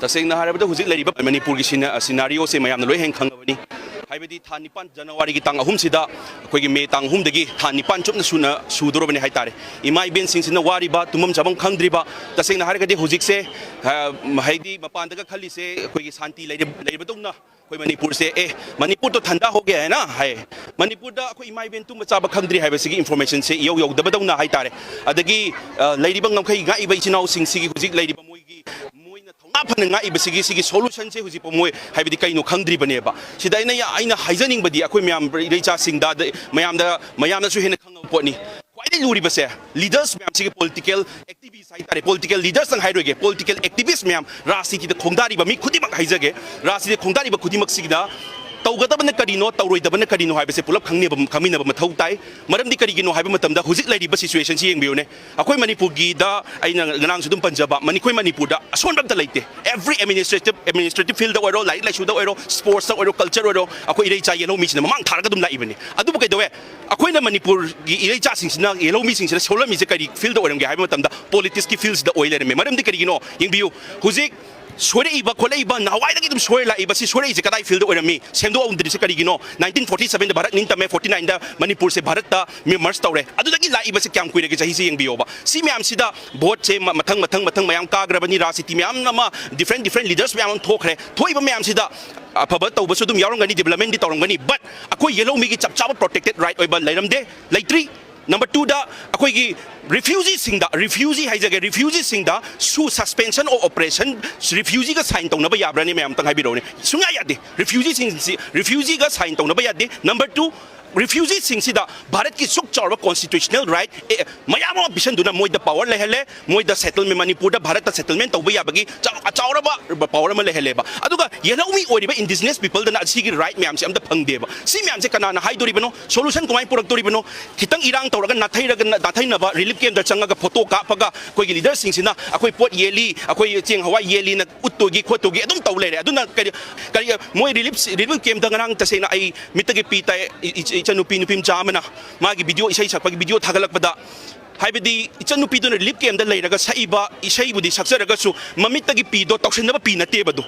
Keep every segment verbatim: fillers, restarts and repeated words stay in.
ꯇꯁꯦꯡꯅ ꯍꯥꯏꯔꯕꯗ ꯍꯧꯖꯤꯛ ꯂꯩꯔꯤꯕ ꯃꯅꯤꯄꯨꯔꯒꯤ ꯁꯤꯅ-, ꯁꯤꯅꯥꯔꯤꯑꯣꯁꯦ ꯃꯌꯥꯝꯅ ꯂꯣꯏ ꯍꯦꯟꯅ ꯈꯪꯉꯕꯅꯤ꯫ ꯍꯥꯏꯕꯗꯤ ꯊꯥ ꯅꯤꯄꯥꯟ, ꯖꯅꯋꯥꯔꯤꯒꯤ ꯇꯥꯡ ꯑꯍꯨꯝꯁꯤꯗ ꯑꯩꯈꯣꯏꯒꯤ ꯃꯦ ꯇꯥꯡ ꯑꯍꯨꯝꯗꯒꯤ ꯊꯥ ꯅꯤꯄꯥꯟ ꯆꯨꯞꯅ ꯁꯨꯅ ꯁꯨꯗꯣꯔꯕꯅꯤ ꯍꯥꯏꯇꯥꯔꯦ꯫ ꯏꯃꯥ ꯏꯕꯦꯟꯁꯤꯡꯁꯤꯅ ꯋꯥꯔꯤꯕ, ꯇꯨꯝꯐꯝ ꯆꯥꯐꯝ ꯈꯪꯗ꯭ꯔꯤꯕ, ꯇꯁꯦꯡꯅ ꯍꯥꯏꯔꯒꯗꯤ ꯍꯧꯖꯤꯛꯁꯦ, ꯑ, ꯍꯥꯏꯗꯤ ꯃꯄꯥꯟꯗꯒ ꯈꯜꯂꯤꯁꯦ ꯑꯩꯈꯣꯏꯒꯤ ꯁꯥꯟꯇꯤ ꯂꯩꯔꯤ-, ꯂꯩꯔꯤꯕꯗꯧꯅ ꯑꯩꯈꯣꯏ ꯃꯅꯤꯄꯨꯔꯁꯦ, "ꯑꯦ, ꯃꯅꯤꯄꯨꯔ ꯇꯣ ꯊꯟꯗꯥ ꯍꯣ ꯒꯌꯥ ꯍꯥꯏ ꯅ?" ꯍꯥꯏ꯫ ꯃꯅꯤꯄꯨꯔꯗ ꯑꯩꯈꯣꯏ ꯏꯃꯥ ꯏꯕꯦꯟ ꯇꯨꯝꯕ ꯆꯥꯕ ꯈꯪꯗ꯭ꯔꯤ ꯍꯥꯏꯕꯁꯤꯒꯤ information ꯁꯦ ꯏꯌꯧ ꯌꯧꯗꯕꯗꯧꯅ ꯍꯥꯏꯇꯥꯔꯦ꯫ ꯑꯗꯒꯤ, ꯑ, ꯂꯩꯔꯤꯕ ꯉꯝꯈꯩ ꯉꯥꯛꯏꯕ ꯏꯆꯤꯟ ꯏꯅꯥꯎꯁꯤꯡꯁꯤꯒꯤ ꯍꯧꯖꯤꯛ ꯂꯩꯔꯤꯕ ꯃꯣꯏꯒꯤ, ꯃꯣꯏꯅ ꯊꯧꯅꯥ ꯐꯅ ꯉꯥꯛꯏꯕꯁꯤꯒꯤ, ꯁꯤꯒꯤ solution ꯁꯦ ꯍꯧꯖꯤꯛꯐꯥꯎ ꯃꯣꯏ ꯍꯥꯏꯕꯗꯤ ꯀꯩꯅꯣ ꯈꯪꯗ꯭ꯔꯤꯕꯅꯦꯕ꯫ ꯁꯤꯗ ꯑꯩꯅ ꯌꯥ-, ꯑꯩꯅ ꯍꯥꯏꯖꯅꯤꯡꯕꯗꯤ ꯑꯩꯈꯣꯏ ꯃꯌꯥꯝ ꯏꯔꯩꯆꯥꯁꯤꯡꯗ, ꯑꯗꯩ ꯃꯌꯥꯝꯗ, ꯃꯌꯥꯝꯅꯁꯨ ꯍꯦꯟꯅ ꯈꯪꯉꯕ ꯄꯣꯠꯅꯤ꯫ ꯈ꯭ꯋꯥꯏꯗꯒꯤ ꯂꯨꯔꯤꯕꯁꯦ leaders ꯃꯌꯥꯝꯁꯤꯒꯤ, political activist ꯍꯥꯏꯇꯥꯔꯦ, political leaders ꯇꯪ ꯍꯥꯏꯔꯣꯏꯒꯦ, political activist ꯃꯌꯥꯝ, ꯔꯥꯖꯅꯤꯇꯤꯗ ꯈꯣꯡꯗꯥꯔꯤꯕ ꯃꯤ ꯈꯨꯗꯤꯡꯃꯛ ꯍꯥꯏꯖꯒꯦ, ꯔꯥꯖꯅꯤꯇꯤꯗ ꯈꯣꯡꯗꯥꯔꯤꯕ ꯈꯨꯗꯤꯡꯃꯛꯁꯤꯗ ꯇꯧꯒꯗꯕꯅ ꯀꯔꯤꯅꯣ, ꯇꯧꯔꯣꯏꯗꯕꯅ ꯀꯔꯤꯅꯣ ꯍꯥꯏꯕꯁꯦ ꯄꯨꯂꯞ ꯈꯪꯅꯕ, ꯈꯪꯃꯤꯟꯅꯕ ꯃꯊꯧ ꯇꯥꯏ꯫ ꯃꯔꯝꯗꯤ ꯀꯔꯤꯒꯤꯅꯣ ꯍꯥꯏꯕ ꯃꯇꯝꯗ ꯍꯧꯖꯤꯛ ꯂꯩꯔꯤꯕ situation ꯁꯤ ꯌꯦꯡꯕꯤꯌꯨꯅꯦ꯫ ꯑꯩꯈꯣꯏ ꯃꯅꯤꯄꯨꯔꯒꯤꯗ ꯑꯩꯅ ꯉꯔꯥꯡꯁꯨ ꯑꯗꯨꯝ ꯄꯟꯖꯕ, ꯃꯅꯤ-, ꯑꯩꯈꯣꯏ ꯃꯅꯤꯄꯨꯔꯗ ꯑꯁꯣꯟꯕ ꯑꯝꯇ ꯂꯩꯇꯦ꯫ Every administrative, administrative field ꯗ ꯑꯣꯏꯔꯣ, ꯂꯥꯏꯔꯤꯛ ꯂꯥꯏꯁꯨꯗ ꯑꯣꯏꯔꯣ, sports ꯇ ꯑꯣꯏꯔꯣ, culture ꯑꯣꯏꯔꯣ, ꯑꯩꯈꯣꯏ ꯏꯔꯩꯆꯥ ꯌꯦꯜꯍꯧꯃꯤꯁꯤꯅ ꯃꯃꯥꯡ ꯊꯥꯔꯒ ꯑꯗꯨꯝ ꯂꯥꯛꯏꯕꯅꯤ꯫ ꯑꯗꯨꯕꯨ ꯀꯩꯗꯧꯋꯦ? ꯑꯩꯈꯣꯏꯅ ꯃꯅꯤꯄꯨꯔꯒꯤ ꯏꯔꯩꯆꯥꯁꯤꯡꯁꯤꯅ, ꯌꯦꯜꯍꯧꯃꯤꯁꯤꯡꯁꯤꯅ ꯁꯣꯜꯂꯝꯃꯤꯁꯦ ꯀꯔꯤ field ꯗ ꯑꯣꯏꯔꯝꯒꯦ ꯍꯥꯏꯕ ꯃꯇꯝꯗ politics ꯀꯤ field ꯁꯤꯗ ꯑꯣꯏ ꯂꯩꯔꯝꯃꯦ꯫ ꯃꯔꯝꯗꯤ ꯀꯔꯤꯒꯤꯅꯣ? ꯌꯦꯡꯕꯤꯌꯨ, ꯍꯧꯖꯤꯛ ꯁꯣꯏꯔꯛꯏꯕ ꯈꯣꯠꯂꯛꯏꯕ, ꯅꯍꯥꯟꯋꯥꯏꯗꯒꯤ ꯑꯗꯨꯝ ꯁꯣꯏꯔ ꯂꯥꯛꯏꯕ ꯁꯤ ꯁꯣꯏꯔꯛꯏꯁꯦ ꯀꯗꯥꯏ field ꯗ ꯑꯣꯏꯔꯝꯃꯤ? ꯁꯦꯝꯗꯣꯛꯑꯝꯗ꯭ꯔꯤꯁꯦ ꯀꯔꯤꯒꯤꯅꯣ? Nineteen forty seven ꯗ ꯚꯥꯔꯠ ꯅꯤꯡꯇꯝꯃꯦ, forty nine ꯗ ꯃꯅꯤꯄꯨꯔꯁꯦ ꯚꯥꯔꯠꯇ merge ꯇꯧꯔꯦ꯫ ꯑꯗꯨꯗꯒꯤ ꯂꯥꯛꯏꯕꯁꯦ ꯀꯌꯥꯝ ꯀꯨꯏꯔꯒꯦ? ꯆꯍꯤꯁꯦ ꯌꯦꯡꯕꯤꯌꯣꯕ꯫ ꯁꯤ ꯃꯌꯥꯝꯁꯤꯗ vote ꯁꯦ ꯃ-, ꯃꯊꯪ, ꯃꯊꯪ, ꯃꯊꯪ ꯃꯌꯥꯝ ꯀꯥꯈ꯭ꯔꯕꯅꯤ, ꯔꯥꯖꯅꯤꯇꯤ ꯃꯌꯥꯝ ꯑꯃ, different, different leaders ꯃꯌꯥꯝ ꯑꯃ ꯊꯣꯛꯈ꯭ꯔꯦ꯫ ꯊꯣꯛꯏꯕ ꯃꯌꯥꯝꯁꯤꯗ ꯑꯐꯕ ꯇꯧꯕꯁꯨ ꯑꯗꯨꯝ ꯌꯥꯎꯔꯝꯒꯅꯤ, development ꯗꯤ ꯇꯧꯔꯝꯒꯅꯤ, but ꯑꯩꯈꯣꯏ ꯌꯦꯜꯍꯧꯃꯤꯒꯤ ꯆꯞ ꯆꯥꯕ protected right ꯑꯣꯏꯕ ꯂꯩꯔꯝꯗꯦ, ꯂꯩꯇ꯭ꯔꯤ꯫ Number two ꯗ ꯑꯩꯈꯣꯏꯒꯤ refugee ꯁꯤꯡꯗ, refugee ꯍꯥꯏꯖꯒꯦ, refugee ꯁꯤꯡꯗ ꯁꯨ suspension of operation, refugee ꯒ sign ꯇꯧꯅꯕ ꯌꯥꯕ꯭ꯔꯅꯤ? ꯃꯌꯥꯝ ꯑꯝꯇꯪ ꯍꯥꯏꯕꯤꯔꯛꯎꯅꯦ꯫ ꯁꯨꯡꯌꯥ ꯌꯥꯗꯦ꯫ Refugee ꯁꯤꯡꯁꯤ, refugee ꯒ sign ꯇꯧꯅꯕ ꯌꯥꯗꯦ꯫ Number two, refugee ꯁꯤꯡꯁꯤꯗ ꯚꯥꯔꯠꯀꯤ ꯁꯨꯛ ꯆꯥꯎꯔꯕ constitutional right, ꯑꯦ, ꯃꯌꯥꯝ ꯑꯃ ꯄꯤꯁꯟꯗꯨꯅ ꯃꯣꯏꯗ power ꯂꯩꯍꯜꯂꯦ, ꯃꯣꯏꯗ settlement, ꯃꯅꯤꯄꯨꯔꯗ ꯚꯥꯔꯠꯇ settlement ꯇꯧꯕ ꯌꯥꯕꯒꯤ ꯆꯥꯎ-, ꯑꯆꯥꯎꯔꯕ power ꯑꯃ ꯂꯩꯍꯜꯂꯦꯕ꯫ ꯑꯗꯨꯒ ꯌꯦꯜꯍꯧꯃꯤ ꯑꯣꯏꯔꯤꯕ indigenous people ꯗꯅ ꯑꯁꯤꯒꯤ right ꯃꯌꯥꯝꯁꯦ ꯑꯝꯇ ꯐꯪꯗꯦꯕ꯫ ꯁꯤ ꯃꯌꯥꯝꯁꯦ ꯀꯅꯥꯅ ꯍꯥꯏꯗꯣꯔꯤꯕꯅꯣ? Solution ꯀꯃꯥꯏꯅ ꯄꯨꯔꯛꯇꯣꯔꯤꯕꯅꯣ? ꯈꯤꯇꯪ ꯏꯔꯥꯡ ꯇꯧꯔꯒ ꯅꯥꯊꯩꯔꯒ, ꯅꯥꯊꯩꯅꯕ, relief camp ꯇ ꯆꯪꯉꯒ photo ꯀꯥꯞꯄꯒ ꯑꯩꯈꯣꯏꯒꯤ leader ꯁꯤꯡꯁꯤꯅ ꯑꯩꯈꯣꯏ ꯄꯣꯠ ꯌꯦꯜꯂꯤ, ꯑꯩꯈꯣꯏ ꯆꯦꯡ ꯍꯋꯥꯏ ꯌꯦꯜꯂꯤꯅ ꯎꯠꯇꯣꯏꯒꯤ ꯈꯣꯠꯇꯣꯏꯒꯤ ꯑꯗꯨꯝ ꯇꯧ ꯂꯩꯔꯦ꯫ ꯑꯗꯨꯅ ꯀꯔꯤ, ꯀꯔꯤ, ꯃꯣꯏ relief, relief camp ꯇ ꯉꯔꯥꯡ ꯇꯁꯦꯡꯅ ꯑꯩ ꯃꯤꯠꯇꯒꯤ ꯄꯤ ꯇꯥꯏ, ꯏ-, ꯏ-, ꯏꯆꯟꯅꯨꯄꯤ, ꯅꯨꯄꯤ ꯃꯆꯥ ꯑꯃꯅ ꯃꯥꯒꯤ video, ꯏꯁꯩ ꯁꯛꯄꯒꯤ video ꯊꯥꯒꯠꯂꯛꯄꯗ, ꯍꯥꯏꯕꯗꯤ ꯏꯆꯟꯅꯨꯄꯤꯗꯨꯅ ꯔꯤꯂꯤꯐ ꯀꯦꯝꯗ ꯂꯩꯔꯒ ꯁꯛꯏꯕ ꯏꯁꯩꯕꯨꯗꯤ ꯁꯛꯆꯔꯒꯁꯨ ꯃꯃꯤꯠꯇꯒꯤ ꯄꯤꯗꯣ ꯇꯧꯁꯤꯟꯅꯕ ꯄꯤ ꯅꯠꯇꯦꯕ ꯑꯗꯨ꯫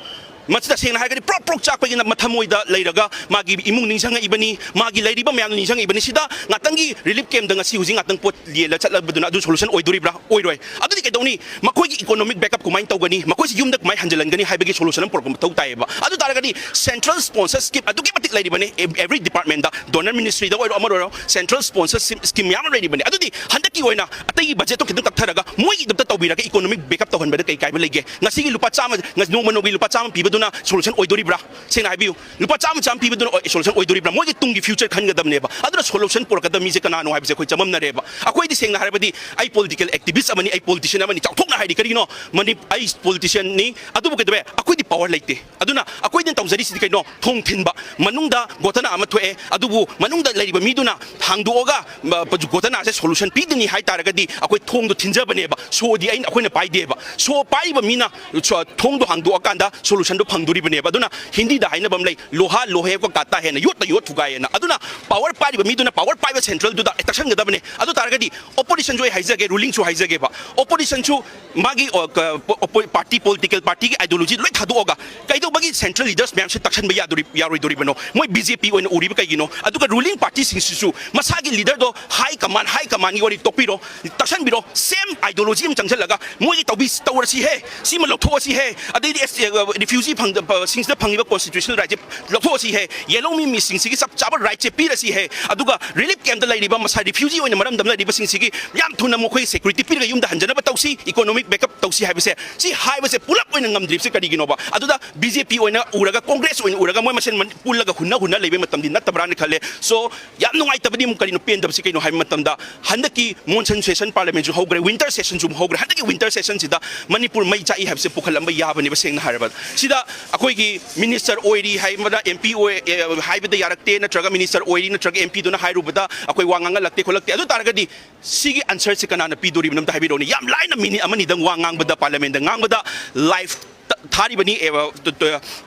ꯃꯁꯤ ꯇꯁꯦꯡꯅ ꯍꯥꯏꯔꯒꯗꯤ ꯄ꯭ꯔꯣꯛ ꯄ꯭ꯔꯣꯛ ꯆꯥꯛꯄꯒꯤ ꯃꯊꯃꯣꯏꯗ ꯂꯩꯔꯒ ꯃꯥꯒꯤ ꯏꯃꯨꯡ ꯅꯤꯡꯁꯤꯡꯉꯛꯏꯕꯅꯤ, ꯃꯥꯒꯤ ꯂꯩꯔꯤꯕ ꯃꯌꯥꯝ ꯅꯤꯡꯁꯤꯡꯉꯛꯏꯕꯅꯤ꯫ ꯁꯤꯗ ꯉꯥꯛꯇꯪꯒꯤ ꯔꯤꯂꯤꯐ ꯀꯦꯝꯗ ꯉꯁꯤ ꯍꯧꯖꯤꯛ ꯉꯥꯛꯇꯪ ꯄꯣꯠ ꯌꯦꯜꯂ ꯆꯠꯂꯕꯗꯨꯅ ꯑꯗꯨ ꯁꯣꯂꯨꯁꯟ ꯑꯣꯏꯗꯣꯔꯤꯕ꯭ꯔꯥ? ꯑꯣꯏꯔꯣꯏ꯫ ꯑꯗꯨꯗꯤ ꯀꯩꯗꯧꯅꯤ? ꯃꯈꯣꯏꯒꯤ ꯏꯀꯣꯅꯣꯃꯤꯛ ꯕꯦꯛꯑꯞ ꯀꯃꯥꯏꯅ ꯇꯧꯒꯅꯤ? ꯃꯈꯣꯏꯁꯤ ꯌꯨꯝꯗ ꯀꯃꯥꯏꯅ ꯍꯟꯖꯤꯜꯍꯟꯒꯅꯤ ꯍꯥꯏꯕꯒꯤ ꯁꯣꯂꯨꯁꯟ ꯑꯃ ꯄꯨꯔꯛꯄ ꯃꯊꯧ ꯇꯥꯏꯌꯦꯕ꯫ ꯑꯗꯨ ꯇꯥꯔꯒꯗꯤ ꯁꯦꯟꯇ꯭ꯔꯦꯜ ꯁ꯭ꯄꯣꯟꯁꯔ ꯁ꯭ꯀꯤꯝ ꯑꯗꯨꯛꯀꯤ ꯃꯇꯤꯛ ꯂꯩꯔꯤꯕꯅꯤ, ꯑꯦ-, ꯑꯦꯚ꯭ꯔꯤ ꯗꯤꯄꯥꯔꯠꯃꯦꯟꯗ, ꯗꯣꯅꯔ ꯃꯤꯅꯤꯁꯇ꯭ꯔꯤꯗ ꯑꯣꯏꯔꯣ, ꯑꯃ ꯑꯣꯏꯔꯣ, ꯁꯦꯟꯇ꯭ꯔꯦꯜ ꯁ꯭ꯄꯣꯟꯁꯔ ꯁ꯭ꯀꯤꯝ ꯃꯌꯥꯝ ꯑꯃ ꯂꯩꯔꯤꯕꯅꯤ꯫ ꯑꯗꯨꯗꯤ ꯍꯟꯗꯛꯀꯤ ꯑꯣꯏꯅ ꯑꯇꯩꯒꯤ ꯕꯖꯦꯠꯇꯣ ꯈꯤꯇꯪ ꯀꯛꯊꯔꯒ ꯃꯣꯏꯒꯤꯗꯃꯛꯇ ꯇꯧꯕꯤꯔꯒ ꯏꯀꯣꯅꯣꯃꯤꯛ ꯕꯦꯛꯑꯞ ꯇꯧꯍꯟꯕꯗ ꯀꯩ ꯀꯥꯏꯕ ꯂꯩꯒꯦ? ꯉꯁꯤꯒꯤ ꯂꯨꯄꯥ ꯆꯥꯝꯃ, ꯉ-, ꯅꯣꯡꯃ ꯅꯣꯡꯃꯒꯤ ꯂꯨꯄꯥ ꯆꯥꯝꯃ ꯄꯤꯕꯗꯨꯅ ꯁꯣꯂꯨꯁꯟ ꯑꯣꯏꯗꯣꯔꯤꯕ꯭ꯔꯥ? ꯁꯦꯡꯅ ꯍꯥꯏꯕꯤꯌꯨ, ꯂꯨꯄꯥ ꯆꯥꯝꯃ, ꯆꯥꯝꯃ ꯄꯤꯕꯗꯨꯅ ꯑꯣꯏ-, ꯁꯣꯂꯨꯁꯟ ꯑꯣꯏꯗꯣꯔꯤꯕ꯭ꯔꯥ? ꯃꯣꯏꯒꯤ ꯇꯨꯡꯒꯤ ꯐ꯭ꯌꯨꯆꯔ ꯈꯟꯒꯗꯕꯅꯦꯕ꯫ ꯑꯗꯨꯅ ꯁꯣꯂꯨꯁꯟ ꯄꯨꯔꯛꯀꯗꯕ ꯃꯤꯁꯦ ꯀꯅꯥꯅꯣ ꯍꯥꯏꯕꯁꯦ ꯑꯩꯈꯣꯏ ꯆꯃꯝꯅꯔꯦꯕ꯫ ꯑꯩꯈꯣꯏꯗꯤ ꯁꯦꯡꯅ ꯍꯥꯏꯔꯕꯗꯤ ꯑꯩ ꯄꯣꯂꯤꯇꯤꯀꯦꯜ ꯑꯦꯛꯇꯤꯚꯤꯁ ꯑꯃꯅꯤ, ꯑꯩ ꯄꯣꯂꯤꯇꯤꯁꯤꯌꯟ ꯑꯃꯅꯤ, ꯆꯥꯎꯊꯣꯛꯅ ꯍꯥꯏꯔꯤ꯫ ꯀꯔꯤꯒꯤꯅꯣ? ꯃꯅꯤ-, ꯑꯩ ꯄꯣꯂꯤꯇꯤꯁꯤꯌꯟꯅꯤ, ꯑꯗꯨꯕꯨ ꯀꯩꯗꯧꯋꯦ? ꯑꯩꯈꯣꯏꯗꯤ ꯄꯋꯥꯔ ꯂꯩꯇꯦ꯫ ꯑꯗꯨꯅ ꯑꯩꯈꯣꯏꯅ ꯇꯧꯖꯔꯤꯁꯤꯗꯤ ꯀꯩꯅꯣ? ꯊꯣꯡ ꯊꯤꯟꯕ꯫ ꯃꯅꯨꯡꯗ ꯒꯣꯊꯅꯥ ꯑꯃ ꯊꯣꯛꯑꯦ, ꯑꯗꯨꯕꯨ ꯃꯅꯨꯡꯗ ꯂꯩꯔꯤꯕ ꯃꯤꯗꯨꯅ ꯍꯥꯡꯗꯣꯛꯑꯒ, ꯃ-, ꯒꯣꯊꯅꯥꯁꯦ ꯁꯣꯂꯨꯁꯟ ꯄꯤꯒꯅꯤ ꯍꯥꯏ ꯇꯥꯔꯒꯗꯤ ꯑꯩꯈꯣꯏ ꯊꯣꯡꯗꯣ ꯊꯤꯟꯖꯕꯅꯦꯕ꯫ ꯁꯣꯗꯤ ꯑꯩꯅ, ꯑꯩꯈꯣꯏꯅ ꯄꯥꯏꯗꯦꯕ꯫ ꯁꯣ ꯄꯥꯏꯔꯤꯕ ꯃꯤꯅ ꯁꯣ-, ꯊꯣꯡꯗꯣ ꯍꯥꯡꯗꯣꯛꯑꯀꯥꯟꯗ ꯁꯣꯂꯨꯁꯟꯗꯣ ꯐꯪꯗꯣꯔꯤꯕꯅꯦꯕ꯫ ꯑꯗꯨꯅ ꯍꯤꯟꯗꯤꯗ ꯍꯥꯏꯅꯕ ꯑꯃ ꯂꯩ, "ꯂꯣꯍꯥ ꯂꯣꯍꯦ ꯀꯣ ꯀꯥꯇꯥ ꯍꯦꯅ, ꯌꯣꯠꯇ ꯌꯣꯠ ꯊꯨꯒꯥꯏꯌꯦꯅ"꯫ ꯑꯗꯨꯅ ꯄꯋꯥꯔ ꯄꯥꯏꯔꯤꯕ ꯃꯤꯗꯨꯅ ꯄꯋꯥꯔ ꯄꯥꯏꯕ ꯁꯦꯟꯇ꯭ꯔꯦꯜꯗꯨꯗ ꯇꯛꯁꯟꯒꯗꯕꯅꯦ꯫ ꯑꯗꯨ ꯇꯥꯔꯒꯗꯤ ꯑꯣꯄꯣꯖꯤꯁꯟꯁꯨ ꯑꯩ ꯍꯥꯏꯖꯒꯦ, ꯔꯨꯂꯤꯡꯁꯨ ꯍꯥꯏꯖꯒꯦꯕ꯫ ꯑꯣꯄꯣꯖꯤꯁꯟꯁꯨ ꯃꯥꯒꯤ, ꯑ, ꯀ-, ꯄꯣ-, ꯑꯣꯄꯣ-, ꯄꯥꯔꯇꯤ, ꯄꯣꯂꯤꯇꯤꯀꯦꯜ ꯄꯥꯔꯇꯤꯒꯤ ꯑꯥꯏꯗꯤꯌꯣꯂꯣꯖꯤ ꯂꯣꯏ ꯊꯥꯗꯣꯛꯑꯒ ꯀꯩꯗꯧꯕꯒꯤ ꯁꯦꯟꯇ꯭ꯔꯦꯜ ꯂꯤꯗꯔꯁ ꯃꯌꯥꯝꯁꯦ ꯇꯛꯁꯟꯕ ꯌꯥꯗꯣꯔꯤ-, ꯌꯥꯔꯣꯏꯗꯣꯔꯤꯕꯅꯣ? ꯃꯣꯏ ꯕꯤ ꯖꯦ ꯄꯤ ꯑꯣꯏꯅ ꯎꯔꯤꯕ ꯀꯩꯒꯤꯅꯣ? ꯑꯗꯨꯒ ꯔꯨꯂꯤꯡ ꯄꯥꯔꯇꯤꯁꯤꯡꯁꯤꯁꯨ ꯃꯁꯥꯒꯤ ꯂꯤꯗꯔꯗꯣ ꯍꯥꯏ ꯀꯃꯥꯟ, ꯍꯥꯏ ꯀꯃꯥꯟꯒꯤ ꯋꯥꯔꯤ ꯇꯣꯛꯄꯤꯔꯣ, ꯇꯛꯁꯟꯕꯤꯔꯣ, ꯁꯦꯝ ꯑꯥꯏꯗꯤꯌꯣꯂꯣꯖꯤ ꯑꯃ ꯆꯪꯁꯤꯜꯂꯒ ꯃꯣꯏꯒꯤ ꯇꯧꯕꯤ-, ꯇꯧꯔꯁꯤ ꯍꯦ, ꯁꯤꯃ ꯂꯧꯊꯣꯛꯑꯁꯤ ꯍꯦ, ꯑꯗꯩꯗꯤ ꯑꯦꯁ-, ꯑ, ꯔꯤꯐ꯭ꯌꯨꯖꯤ ꯐꯪꯗ-, ꯄ-, ꯁꯤꯡꯁꯤꯗ ꯐꯪꯉꯤꯕ ꯀꯣꯟꯁꯇꯤꯇ꯭ꯌꯨꯁꯅꯦꯜ ꯔꯥꯏꯠꯁꯦ ꯂꯧꯊꯣꯛꯑꯁꯤ ꯍꯦ, ꯌꯦꯜꯍꯧꯃꯤ ꯃꯤꯁꯤꯡꯁꯤꯒꯤ ꯆꯞ ꯆꯥꯕ ꯔꯥꯏꯠꯁꯦ ꯄꯤꯔꯁꯤ ꯍꯦ, ꯑꯗꯨꯒ ꯔꯤꯂꯤꯐ ꯀꯦꯝꯞꯇ ꯂꯩꯔꯤꯕ ꯃꯁꯥ ꯔꯤꯐ꯭ꯌꯨꯖꯤ ꯑꯣꯏꯅ ꯃꯔꯝꯗꯝ ꯂꯩꯔꯤꯕꯁꯤꯡꯁꯤꯒꯤ ꯌꯥꯝ ꯊꯨꯅ ꯃꯈꯣꯏ ꯁꯦꯀ꯭ꯌꯨꯔꯤꯇꯤ ꯄꯤꯔꯒ ꯌꯨꯝꯗ ꯍꯟꯖꯅꯕ ꯇꯧꯁꯤ, ꯏꯀꯣꯅꯣꯃꯤꯛ ꯕꯦꯛꯑꯞ ꯇꯧꯁꯤ ꯍꯥꯏꯕꯁꯦ, ꯁꯤ ꯍꯥꯏꯕꯁꯦ ꯄꯨꯂꯞ ꯑꯣꯏꯅ ꯉꯝꯗ꯭ꯔꯤꯕꯁꯤ ꯀꯔꯤꯒꯤꯅꯣꯕ? ꯑꯗꯨꯗ ꯕꯤ ꯖꯦ ꯄꯤ ꯑꯣꯏꯅ ꯎꯔꯒ, ꯀꯣꯡꯒ꯭ꯔꯦꯁ ꯑꯣꯏꯅ ꯎꯔꯒ ꯃꯣꯏ ꯃꯁꯦꯟ ꯃꯟ-, ꯄꯨꯜꯂꯒ ꯍꯨꯟꯅ ꯍꯨꯟꯅ ꯂꯩꯕꯩ ꯃꯇꯝꯗꯤ ꯅꯠꯇꯕ꯭ꯔꯥꯅ ꯈꯜꯂꯦ꯫ ꯁꯣ, ꯌꯥꯝ ꯅꯨꯡꯉꯥꯏꯇꯕꯗꯤ ꯑꯃꯨꯛ ꯀꯔꯤꯅꯣ, ꯄꯦꯟꯗꯕꯁꯤ ꯀꯩꯅꯣ ꯍꯥꯏꯕ ꯃꯇꯝꯗ, ꯍꯟꯗꯛꯀꯤ ꯃꯣꯟꯁꯟ ꯁꯦꯁꯟ, ꯄꯥꯔꯂꯤꯌꯥꯃꯦꯟꯁꯨ ꯍꯧꯈ꯭ꯔꯦ, ꯋꯤꯟꯇꯔ ꯁꯦꯁꯟꯁꯨ ꯑꯃꯨꯛ ꯍꯧꯈ꯭ꯔꯦ꯫ ꯍꯟꯗꯛꯀꯤ ꯋꯤꯟꯇꯔ ꯁꯦꯁꯟꯁꯤꯗ ꯃꯅꯤꯄꯨꯔ ꯃꯩ ꯆꯥꯛꯏ ꯍꯥꯏꯕꯁꯦ ꯄꯨꯈꯠꯂꯝꯕ ꯌꯥꯕꯅꯦꯕ, ꯁꯦꯡꯅ ꯍꯥꯏꯔꯕꯗ꯫ ꯁꯤꯗ ꯑꯩꯈꯣꯏꯒꯤ ꯃꯤꯅꯤꯁꯇꯔ ꯑꯣꯏꯔꯤ ꯍꯥꯏꯕꯗ, ꯑꯦꯝ ꯄꯤ ꯑꯣꯏ, ꯑꯦ, ꯍꯥꯏꯕꯗ ꯌꯥꯔꯛꯇꯦ, ꯅꯠꯇ꯭ꯔꯒ ꯃꯤꯅꯤꯁꯇꯔ ꯑꯣꯏꯔꯤ, ꯅꯠꯇ꯭ꯔꯒ ꯑꯦꯝ ꯄꯤꯗꯨꯅ ꯍꯥꯏꯔꯨꯕꯗ ꯑꯩꯈꯣꯏ ꯋꯥ ꯉꯥꯡꯍꯜꯂꯛꯇꯦ ꯈꯣꯠꯂꯛꯇꯦ꯫ ꯑꯗꯨ ꯇꯥꯔꯒꯗꯤ ꯁꯤꯒꯤ ꯑꯟꯁꯔꯁꯤ ꯀꯅꯥꯅ ꯄꯤꯗꯣꯔꯤꯕꯅꯣ ꯑꯝꯇ ꯍꯥꯏꯕꯤꯔꯛꯎꯅꯦ꯫ ꯌꯥꯝ ꯂꯥꯏꯅ ꯃꯤꯅꯤꯠ ꯑꯃꯅꯤꯗꯪ ꯋꯥ ꯉꯥꯡꯕꯗ, ꯄꯥꯔꯂꯤꯌꯥꯃꯦꯟꯗ ꯉꯥꯡꯕꯗ, ꯂꯥꯏꯐ ꯇ-, ꯊꯥꯔꯤꯕꯅꯤ, ꯑꯦ, ꯇ-, ꯇ-,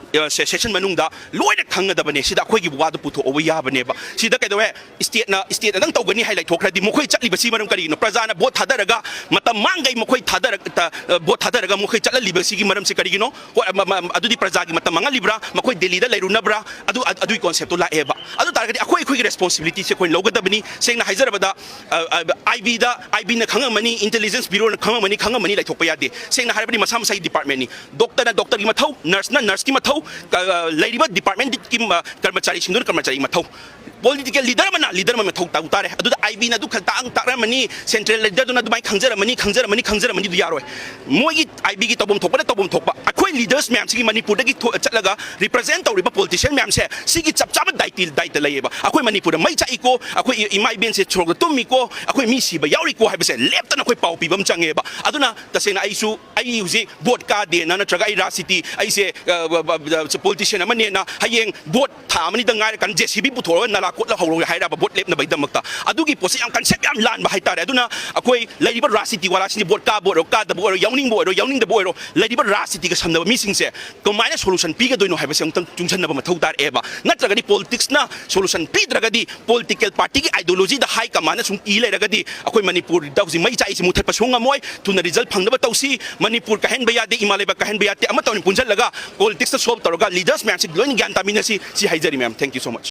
ꯑ, ꯁꯦ-, ꯁꯦꯁꯟ ꯃꯅꯨꯡꯗ ꯂꯣꯏꯅ ꯈꯪꯒꯗꯕꯅꯦ꯫ ꯁꯤꯗ ꯑꯩꯈꯣꯏꯒꯤ ꯋꯥꯗꯨ ꯄꯨꯊꯣꯛꯑꯕ ꯌꯥꯕꯅꯦꯕ꯫ ꯁꯤꯗ ꯀꯩꯗꯧꯋꯦ? ꯁ꯭ꯇꯦꯠꯅ, ꯁ꯭ꯇꯦꯠꯅꯗꯪ ꯇꯧꯒꯅꯤ ꯍꯥꯏ ꯂꯩꯊꯣꯛꯈ꯭ꯔꯗꯤ ꯃꯈꯣꯏ ꯆꯠꯂꯤꯕꯁꯤ ꯃꯔꯝ ꯀꯔꯤꯒꯤꯅꯣ? ꯄ꯭ꯔꯖꯥꯅ ꯚꯣꯠ ꯊꯥꯗꯔꯒ ꯃꯇꯝ ꯃꯥꯡꯈꯩ ꯃꯈꯣꯏ ꯊꯥꯗꯔꯛ-, ꯇ-, ꯑ, ꯚꯣꯠ ꯊꯥꯗꯔꯒ ꯃꯈꯣꯏ ꯆꯠꯍꯜꯂꯤꯕꯁꯤꯒꯤ ꯃꯔꯝꯁꯤ ꯀꯔꯤꯒꯤꯅꯣ? ꯍꯣꯏ, ꯃ-, ꯃ-, ꯑꯗꯨꯗꯤ ꯄ꯭ꯔꯖꯥꯒꯤ ꯃꯇꯝ ꯃꯥꯡꯍꯜꯂꯤꯕ꯭ꯔꯥ? ꯃꯈꯣꯏ ꯗꯦꯜꯂꯤꯗ ꯂꯩꯔꯨꯅꯕ꯭ꯔꯥ? ꯑꯗꯨ, ꯑꯗꯨ, ꯑꯗꯨꯒꯤ ꯀꯣꯟꯁꯦꯞꯇꯣ ꯂꯥꯛꯑꯦꯕ꯫ ꯑꯗꯨ ꯇꯥꯔꯒꯗꯤ ꯑꯩꯈꯣꯏ, ꯑꯩꯈꯣꯏꯒꯤ ꯔꯦꯁꯄꯣꯟꯁꯤꯕꯤꯂꯤꯇꯤꯁꯦ ꯑꯩꯈꯣꯏꯅ ꯂꯧꯒꯗꯕꯅꯤ꯫ ꯁꯦꯡꯅ ꯍꯥꯏꯖꯔꯕꯗ, ꯑ, ꯑ, ꯑꯥꯏ ꯕꯤꯗ, ꯑꯥꯏ ꯕꯤꯅ ꯈꯪꯉꯝꯃꯅꯤ, ꯏꯟꯇꯦꯂꯤꯖꯦꯟꯁ ꯕ꯭ꯌꯨꯔꯣꯅ ꯈꯪꯉꯝꯃꯅꯤ, ꯈꯪꯉꯝꯃꯅꯤ ꯂꯩꯊꯣꯛꯄ ꯌꯥꯗꯦ꯫ ꯁꯦꯡꯅ ꯍꯥꯏꯔꯕꯗꯤ ꯃꯁꯥ ꯃꯁꯥꯒꯤ ꯗꯤꯄꯥꯔꯠꯃꯦꯟꯅꯤ꯫ ꯗꯣꯛꯇꯔꯅ ꯗꯣꯛꯇꯔꯒꯤ ꯃꯊꯧ, ꯅꯔꯁꯅ ꯅꯔꯁꯀꯤ ꯃꯊꯧ, ꯀ-, ꯑ, ꯂꯩꯔꯤꯕ ꯗꯤꯄꯥꯔꯠꯃꯦꯟꯒꯤ, ꯑ, ꯀꯔꯃꯆꯥꯔꯤꯁꯤꯡꯗꯨꯅ ꯀꯔꯃꯆꯥꯔꯤꯒꯤ ꯃꯊꯧ꯫ ꯄꯣꯂꯤꯇꯤꯀꯦꯜ ꯂꯤꯗꯔ ꯑꯃꯅ ꯂꯤꯗꯔ ꯑꯃ ꯃꯊꯧ ꯇꯧ ꯇꯥꯔꯦ꯫ ꯑꯗꯨꯗ ꯑꯥꯏ ꯕꯤꯅ ꯑꯗꯨ ꯈꯛ ꯇꯥꯛ-, ꯇꯥꯛꯂꯝꯃꯅꯤ, ꯁꯦꯟꯇ꯭ꯔꯦꯜ ꯂꯤꯗꯔꯗꯨꯅ ꯑꯗꯨꯃꯥꯏꯅ ꯈꯪꯖꯔꯝꯃꯅꯤ, ꯈꯪꯖꯔꯝꯃꯅꯤ, ꯈꯪꯖꯔꯝꯃꯅꯤꯗꯨ ꯌꯥꯔꯣꯏ꯫ ꯃꯣꯏꯒꯤ ꯑꯥꯏ ꯕꯤꯒꯤ ꯇꯧꯐꯝ ꯊꯣꯛꯄꯅ ꯇꯧꯐꯝ ꯊꯣꯛꯄ꯫ ꯑꯩꯈꯣꯏ ꯂꯤꯗꯔꯁ ꯃꯌꯥꯝꯁꯤꯒꯤ ꯃꯅꯤꯄꯨꯔꯗꯒꯤ ꯊꯣ-, ꯆꯠꯂꯒ ꯔꯤꯄ꯭ꯔꯖꯦꯟ ꯇꯧꯔꯤꯕ ꯄꯣꯂꯤꯇꯤꯁꯤꯌꯟ ꯃꯌꯥꯝꯁꯦ ꯁꯤꯒꯤ ꯆꯞ ꯆꯥꯕ ꯗꯥꯏꯇꯤ-, ꯗꯥꯏꯇ ꯂꯩꯌꯦꯕ꯫ ꯑꯩꯈꯣꯏ ꯃꯅꯤꯄꯨꯔꯗ ꯃꯩ ꯆꯥꯛꯏꯀꯣ, ꯑꯩꯈꯣꯏ ꯏ-, ꯏꯃꯥ ꯏꯕꯦꯟꯁꯦ ꯁꯣꯔꯣꯛꯇ ꯇꯨꯝꯃꯤꯀꯣ, ꯑꯩꯈꯣꯏ ꯃꯤ ꯁꯤꯕ ꯌꯥꯎꯔꯤꯀꯣ ꯍꯥꯏꯕꯁꯦ ꯂꯦꯞꯇꯅ ꯑꯩꯈꯣꯏ ꯄꯥꯎ ꯄꯤꯕ ꯑꯃ ꯆꯪꯉꯦꯕ꯫ ꯑꯗꯨꯅ ꯇꯁꯦꯡꯅ ꯑꯩꯁꯨ, ꯑꯩ ꯍꯧꯖꯤꯛ ꯚꯣꯠ ꯀꯥꯗꯦꯅ ꯅꯠꯇ꯭ꯔꯒ ꯑꯩ ꯔꯥꯖꯅꯤꯇꯤ, ꯑꯩꯁꯦ, ꯑ, ꯕ-, ꯕ-, ꯕ-, ꯄꯣꯂꯤꯇꯤꯁꯤꯌꯟ ꯑꯃꯅꯦꯅ ꯍꯌꯦꯡ ꯚꯣꯠ ꯊꯥ ꯑꯃꯅꯤꯗ ꯉꯥꯏꯔꯀꯥꯟꯗ ꯖꯦ ꯁꯤ ꯕꯤ ꯄꯨꯊꯣꯛꯑꯒ ꯅꯂꯥ ꯀꯣꯠꯂ ꯍꯧꯔꯣ ꯍꯥꯏꯔꯕ ꯚꯣꯠ ꯂꯦꯞꯅꯕꯒꯤꯗꯃꯛꯇ꯫ ꯑꯗꯨꯒꯤ ꯄꯣꯠꯁꯦ ꯌꯥꯝ ꯀꯟꯁꯦꯞ ꯌꯥꯝ ꯂꯥꯟꯕ ꯍꯥꯏꯇꯥꯔꯦ꯫ ꯑꯗꯨꯅ ꯑꯩꯈꯣꯏ ꯂꯩꯔꯤꯕ ꯔꯥꯖꯅꯤꯇꯤ ꯋꯥꯂꯥꯁꯤꯡꯁꯦ ꯚꯣꯠ ꯀꯥꯕ ꯑꯣꯏꯔꯣ, ꯀꯥꯗꯕ ꯑꯣꯏꯔꯣ, ꯌꯥꯎꯅꯤꯡꯕ ꯑꯣꯏꯔꯣ, ꯌꯥꯎꯅꯤꯡꯗꯕ ꯑꯣꯏꯔꯣ, ꯂꯩꯔꯤꯕ ꯔꯥꯖꯅꯤꯇꯤꯒ ꯁꯝꯅꯕ ꯃꯤꯁꯤꯡꯁꯦ ꯀꯃꯥꯏꯅ ꯁꯣꯂꯨꯁꯟ ꯄꯤꯒꯗꯣꯏꯅꯣ ꯍꯥꯏꯕꯁꯦ ꯑꯃꯨꯛꯇꯪ ꯆꯨꯡꯁꯤꯟꯅꯕ ꯃꯊꯧ ꯇꯥꯔꯛꯑꯦꯕ꯫ ꯅꯠꯇ꯭ꯔꯒꯗꯤ ꯄꯣꯂꯤꯇꯤꯛꯁꯅ ꯁꯣꯂꯨꯁꯟ ꯄꯤꯗ꯭ꯔꯒꯗꯤ, ꯄꯣꯂꯤꯇꯤꯀꯦꯜ ꯄꯥꯔꯇꯤꯒꯤ ꯑꯥꯏꯗꯤꯌꯣꯂꯣꯖꯤꯗ ꯍꯥꯏ ꯀꯃꯥꯏꯅ ꯁꯨꯝ ꯏ ꯂꯩꯔꯒꯗꯤ ꯑꯩꯈꯣꯏ ꯃꯅꯤꯄꯨꯔꯗ ꯍꯧꯖꯤꯛ ꯃꯩ ꯆꯥꯛꯏꯁꯤ ꯃꯨꯊꯠꯄ ꯁꯨꯡ ꯉꯝꯃꯣꯏ꯫ ꯊꯨꯅ ꯔꯤꯖꯜ ꯐꯪꯅꯕ ꯇꯧꯁꯤ꯫ ꯃꯅꯤꯄꯨꯔ ꯀꯥꯏꯍꯟꯕ ꯌꯥꯗꯦ, ꯏꯃꯥ ꯂꯩꯕꯥꯛ ꯀꯥꯏꯍꯟꯕ ꯌꯥꯗꯦ꯫ ꯑꯃꯠꯇ ꯑꯣꯏꯅ ꯄꯨꯟꯁꯤꯜꯂꯒ ꯄꯣꯂꯤꯇꯤꯛꯁꯇ ꯁꯣꯜꯕ ꯇꯧꯔꯒ ꯂꯤꯗꯔꯁ ꯃꯌꯥꯝꯁꯤ ꯂꯣꯏꯅ ꯒ꯭ꯌꯥꯟ ꯇꯥꯃꯤꯟꯅꯁꯤ꯫ ꯁꯤ ꯍꯥꯏꯖꯔꯤ ꯃꯌꯥꯝ꯫ Thank you so much꯫